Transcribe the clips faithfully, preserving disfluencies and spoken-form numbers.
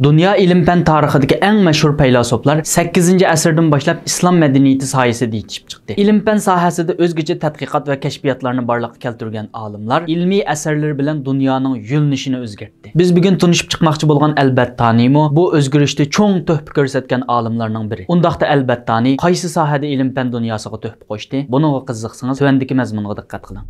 دۇنيا ئىلىم-پەن تارىخىدىكى ئەڭ مەشھۇر پەيلاسوپلار سەككىزىنچى ئەسىردىن باشلاپ ئىسلام مەدەنىيىتى سايىسىدە يېتىشىپ چىقتى. ئىلىم-پەن ساھەسىدە ئۆزگىچە تەتقىقات ۋە كەشپىياتلارنى بارلىققا كەلتۈرگەن ئالىملار ئىلمىي ئەسەرلىرى بىلەن دۇنيانىڭ يۆنىلىشىنى ئۆزگەرتتى. بىز بۈگۈن تونۇشۇپ چىقماقچى بولغان ئەلبەتتانىمۇ بۇ ئۆزگىرىشتە چوڭ تۆھپە كۆرسەتكەن ئالىملارنىڭ بىرى. ئۇنداقتا ئەلبەتتانى قايسى ساھەدە ئىلىم-پەن دۇنياسىغا تۆھپە قوشتى؟ بۇنىڭغا قىزىقسىڭىز، تۆۋەندىكى مەزمۇنغا دىققەت قىلىڭ.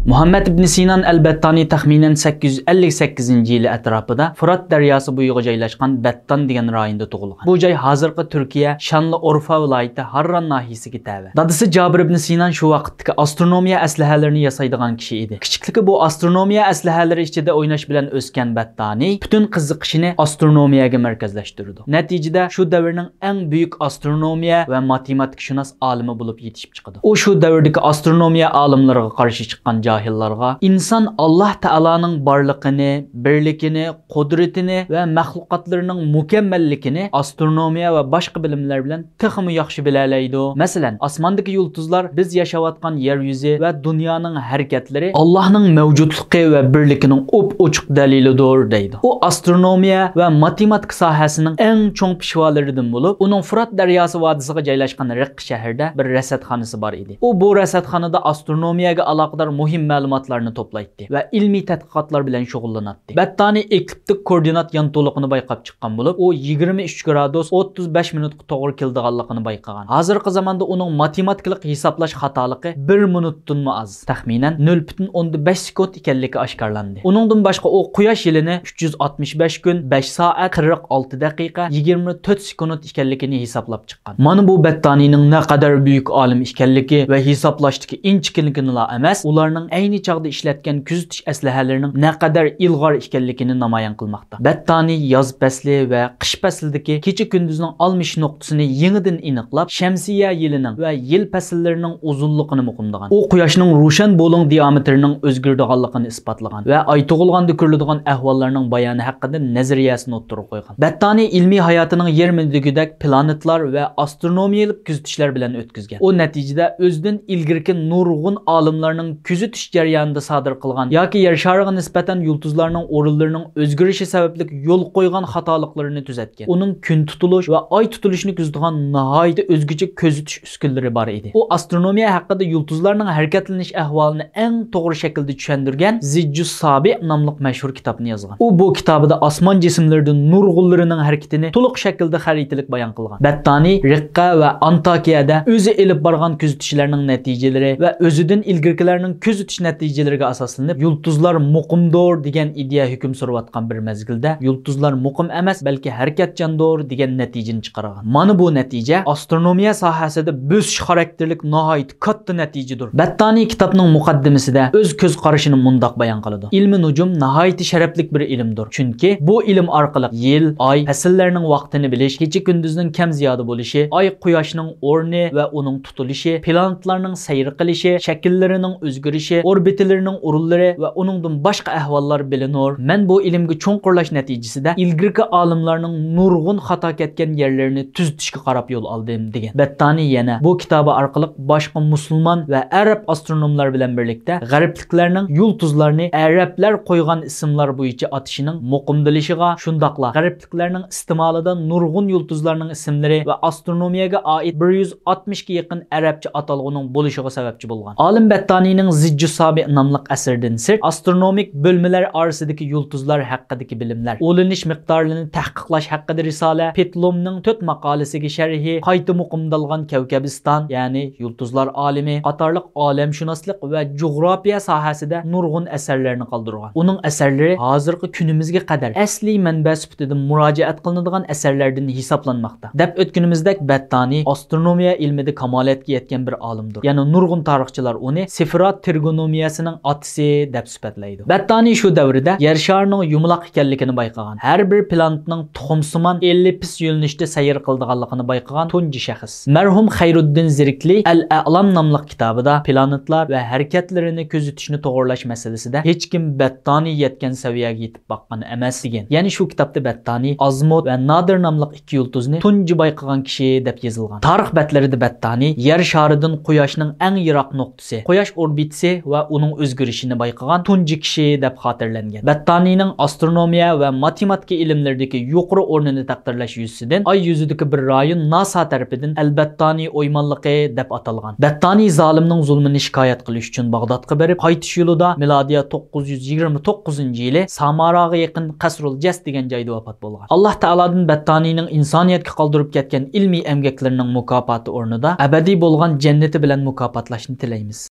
مۇھەممەد ئىبن سىنان ئەلبەتتانى تەخمىنەن سەككىز يۈز ئەللىك سەككىزىنچى يىلى ئەتراپىدا فۇرات دەرياسى بويىغا جايلاشقان بەتتان دېگەن رايوندا تۇغۇلغان. بۇ جاي ھازىرقى تۈركىيە شانلىئورفا ۋىلايىتى ھارران ناھىيىسىگە تەۋە. دادىسى جابىر ئىبن سىنان شۇ ۋاقىتتىكى ئاسترونومىيە ئەسلىھەلىرىنى ياسايدىغان كىشى ئىدى. كىچىكلىكى بۇ ئاسترونومىيە ئەسلىھەلىرى ئىچىدە ئويناش بىلەن ئۆسكەن بەتتانى پۈتۈن قىزىقىشىنى ئاسترونومىيەگە مەركەزلەشتۈرىدۇ. نەتىجىدە شۇ دەۋرنىڭ ئەڭ بۈيۈك ئاسترونومىيە ۋە ماتېماتىكىشۇناس ئالىمى بولۇپ يېتىشىپ چىقىدۇ. ئۇ شۇ دەۋردىكى ئاسترونومىيە ئالىملىرىغا قارشى چىققان جاھىللارغا ئىنسان ئاللاھ تائالانىڭ بارلىقىنى، بىرلىكىنى، قۇدرىتىنى ۋە مەخلۇقاتلىرىنىڭ مۇكەممەللىكىنى ئاسترونومىيە ۋە باشقا بىلىملەر بىلەن تېخىمۇ ياخشى بىلەلەيدۇ. مەسىلەن، ئاسماندىكى يۇلتۇزلار بىز ياشاۋاتقان يەر يۈزى ۋە دۇنيانىڭ ھەرىكەتلىرى ئاللاھنىڭ مەۋجۇتلۇقى ۋە بىرلىكىنىڭ ئوپئوچۇق دەلىلىدۇر، دەيدۇ. ئۇ ئاسترونومىيە ۋە ماتېماتىكا ساھەسىنىڭ ئەڭ چوڭ پىشۋالىرىدىن بولۇپ، ئۇنىڭ فۇرات دەرياسى ۋادىسىغا جايلاشقان رىققە شەھىرىدە بىر رەسەدخانىسى بار ئىدى. ئۇ بۇ رەسەدخانىدا ئاسترونومىيەگە ئالاقىدار مۇھىم مەلۇماتلارنى توپلايتتى ۋە ئىلمىي تەتقىقاتلار بىلەن شۇغۇللىناتتى. بەتتانى ئېكلىپتىك كوردىنات يانتۇلۇقىنى بايقاپ چىققان بولۇپ، ئۇ يىگىرمە ئۈچ گرادۇس ئوتتۇز بەش مىنۇتقا توغرا كېلىدىغانلىقىنى بايقىغان. ھازىرقى زاماندا ئۇنىڭ ماتېماتىكىلىق ھېسابلاش خاتالىقى بىر مىنۇتتىنمۇ ئاز، تەخمىنەن نۆل پۈتۈن ئوندىن بەش سېكۇنت ئىكەنلىكى ئاشكارىلاندى. ئۇنىڭدىن باشقا، ئۇ قۇياش يىلىنى ئۈچ يۈز ئاتمىش بەش كۈن، بەش سائەت، قىرىق ئالتە دەقىقە، يىگىرمە تۆت سېكۇنت ئىكەنلىكىنى ھېسابلاپ چىققان. مانا بۇ بەتتانىنىڭ نەقەدەر بۈيۈك ئالىم ئىكەنلىكى ۋە ھېسابلاشتىكى ئىنچىكىلىكىنىلا ئەمەس، ئۇلارنىڭ ئەينى چاغدا ئىشلەتكەن كۆزىتىش ئەسلىھەلىرىنىڭ نەقەدەر ئىلغار ئىكەنلىكىنى نامايان قىلماقتا. بەتتانى ياز پەسلى ۋە قىش پەسلىدىكى كېچە-كۈندۈزنىڭ ئالمىشىش نۇقتىسىنى يېڭىدىن ئېنىقلاپ، شەمسىيە يىلىنىڭ ۋە يىل پەسىللىرىنىڭ ئۇزۇنلۇقىنى ئۇقۇمدىغان. ئۇ قۇياشنىڭ روشەن بولۇڭ دىئامېتىرىنىڭ ئۆزگىرىدىغانلىقىنى ئىسپاتلىغان ۋە ئاي تۇغۇلغاندا كۆرۈلىدىغان ئەھۋاللارنىڭ بايانى ھەققىدە نەزەرىيەسىنى ئوتتۇرىغا قويغان. بەتتانى ئىلمىي ھاياتىنىڭ يېرىمى دېگۈدەك پلانېتلار ۋە ئاسترونومىيەلىك كۆزىتىشلەر بىلەن ئۆتكۈزگەن. ئۇ نەتىجىدە ئۆزىدىن ئىلگىرىكى نۇرغۇن ئالىملارنىڭ كۆزىتىش جەريانىدا سادىر قىلغان ياكى يەر شارىغا نىسبەتەن يۇلتۇزلارنىڭ ئورۇنلىرىنىڭ ئۆزگىرىشى سەۋەبلىك يول قويغان خاتالىقلىرىنى تۈزەتكەن. ئۇنىڭ كۈن تۇتۇلۇش ۋە ئاي تۇتۇلۇشىنى كۆزىتىدىغان ناھايىتى ئۆزگىچە كۆزىتىش ئۈسكۈنىلىرى بار ئىدى. ئۇ ئاسترونومىيە ھەققىدە يۇلتۇزلارنىڭ ھەرىكەتلىنىش ئەھۋالىنى ئەڭ توغرا شەكىلدە چۈشەندۈرگەن زىججۇس سابىئ ناملىق مەشھۇر كىتابنى يازغان. ئۇ بۇ كىتابىدا ئاسمان جىسىملىرىدىن نۇرغۇنلىرىنىڭ ھەرىكىتىنى تولۇق شەكىلدە خەرىتىلىك بايان قىلغان. بەتتانى رىققە ۋە ئانتاكىيەدە ئۆزى ئېلىپ بارغان كۆزىتىشلەرنىڭ نەتىجىلىرى ۋە ئۆزىدىن ئىلگىرىكىلەرنىڭ كۆزىتىش نەتىجىلىرىگە ئاساسلىنىپ، يۇلتۇزلار مۇقىمدۇر دېگەن ئىدىيە ھۆكۈم سۈرۈۋاتقان بىر مەزگىلدە، يۇلتۇزلار مۇقىم ئەمەس، بەلكى ھەرىكەتچاندۇر دېگەن نەتىجىنى چىقارغان. مانا بۇ نەتىجە ئاسترونومىيە ساھەسىدە بۆسۈش خاراكتېرلىك ناھايىتى كاتتا نەتىجىدۇر. بەتتانى كىتابنىڭ مۇقەددىمىسىدە ئۆز كۆز قارىشىنى مۇنداق بايان قىلىدۇ: ئىلمى نۇجۇم ناھايىتى شەرەپلىك بىر ئىلىمدۇر، چۈنكى بۇ ئىلىم ئارقىلىق يىل، ئاي، پەسىللەرنىڭ ۋاقتىنى بىلىش، كېچە-كۈندۈزنىڭ كەم-زىيادە بولۇشى، ئاي، قۇياشنىڭ ئورنى ۋە ئۇنىڭ تۇتۇلۇشى، پلانېتلارنىڭ سەير قىلىشى، شەكىللىرىنىڭ ئۆزگىرىشى، ئوربىتىلىرىنىڭ ئورۇنلىرى ۋە ئۇنىڭدىن باشقا ئەھۋاللار بىلىنۇر. مەن بۇ ئىلىمگە چوڭقۇرلاش نەتىجىسىدە ئىلگىرىكى ئالىملارنىڭ نۇرغۇن خاتا كەتكەن يەرلىرىنى تۈزىتىشكە قاراپ يول ئالدىم، دېگەن. بەتتانى يەنە بۇ كىتابى ئارقىلىق باشقا مۇسۇلمان ۋە ئەرەب ئاسترونوملار بىلەن بىرلىكتە غەربلىكلەرنىڭ يۇلتۇزلارنى ئەرەبلەر قويغان ئىسىملار بويىچە ئاتىشىنىڭ مۇقىمدىلىشىغا، شۇنداقلا غەربلىكلەرنىڭ ئىستېمالىدا نۇرغۇن يۇلتۇزلارنىڭ ئىسىملىرى ۋە ئاسترونومىيەگە ئائىت بىر يۈز ئاتمىشقا يېقىن ئەرەبچە ئاتالغۇنىڭ بولۇشىغا سەۋەبچى بولغان. ئالىم بەتتانىنىڭ زىججۇ سابىئ ناملىق ئەسىرىدىن سىرت، ئاسترونومىك بۆلمىلەر ئارىسىدىكى يۇلتۇزلار ھەققىدىكى بىلىملەر، ئۇلىنىش مىقدارلىرىنى تەھقىقلاش ھەققىدە رىسالە، پېتلومنىڭ تۆت ماقالىسىگە شەرھى، قايتا مۇقىمدالغان كەۋكەبىستان، يەنى يۇلتۇزلار ئالىمى قاتارلىق ئالەمشۇناسلىق ۋە جۇغراپىيە ساھەسىدە نۇرغۇن ئەسەرلەرنى قالدۇرغان. ئۇنىڭ ئەسەرلىرى ھازىرقى كۈنىمىزگە قەدەر ئەسلىي مەنبە سۈپىتىدە مۇراجىئەت قىلىنىدىغان ئەسەرلەردىن ھېسابلانماقتا. دەپ ئۆتكىنىمىزدەك، بەتتانى ئاسترونومىيە ئىلمىدە كامالەتكە يەتكەن بىر ئالىمدۇر. يەنە نۇرغۇن تارىخچىلار ئۇنى سىفرات تىرگون ئاسترونومىيەسىنىڭ ئاتىسى دەپ سۈپەتلەيدۇ. بەتتانى شۇ دەۋردە يەر شارىنىڭ يۇمىلاق ئىكەنلىكىنى بايقىغان، ھەر بىر پلانېتىنىڭ تۇخۇمسىمان ئېللىپىس يۆنىلىشتە سەير قىلىدىغانلىقىنى بايقىغان تۇنجى شەخس. مەرھۇم خەيرۇددىن زېركلى ئەل ئەلام ناملىق كىتابىدا پلانېتلار ۋە ھەرىكەتلىرىنى كۆزىتىشنى توغرىلاش مەسىلىسىدە ھېچكىم بەتتانى يەتكەن سەۋىيەگە يېتىپ باققان ئەمەس دېگەن. يەنى شۇ كىتابتا بەتتانى ئازمۇت ۋە نادىر ناملىق ئىككى يۇلتۇزنى تۇنجى بايقىغان كىشى دەپ يېزىلغان. تارىخ بەتلىرىدە بەتتانى يەر شارىدىن قۇياشنىڭ ئەڭ يىراق نۇقتىسى، قۇياش ئوربىتىسى ۋە ئۇنىڭ ئۆزگىرىشىنى بايقىغان تۇنجى كىشى دەپ خاتىرىلەنگەن. بەتتانىنىڭ ئاسترونومىيە ۋە ماتېماتىكا ئىلىملىرىدىكى يۇقىرى ئورنىنى تەقدىرلەش يۈزىسىدىن ئاي يۈزىدىكى بىر رايون ناسا تەرىپىدىن ئەلبەتتانى ئويمانلىقى دەپ ئاتالغان. بەتتانى زالىمنىڭ زۇلمىنى شىكايەت قىلىش ئۈچۈن باغدادقا بېرىپ، قايتىش يولىدا مىلادىيە توققۇز يۈز يىگىرمە توققۇزىنچى يىلى ساماراغا يېقىن قەسرۇل جەس دېگەن جايدا ۋاپات بولغان. ئاللاھ تائالادىن بەتتانىنىڭ ئىنسانىيەتكە قالدۇرۇپ كەتكەن ئىلمىي ئەمگەكلىرىنىڭ مۇكاپاتى ئورنىدا ئەبەدىي بولغان جەننىتى بىلەن مۇكاپاتلاشنى تىلەيمىز.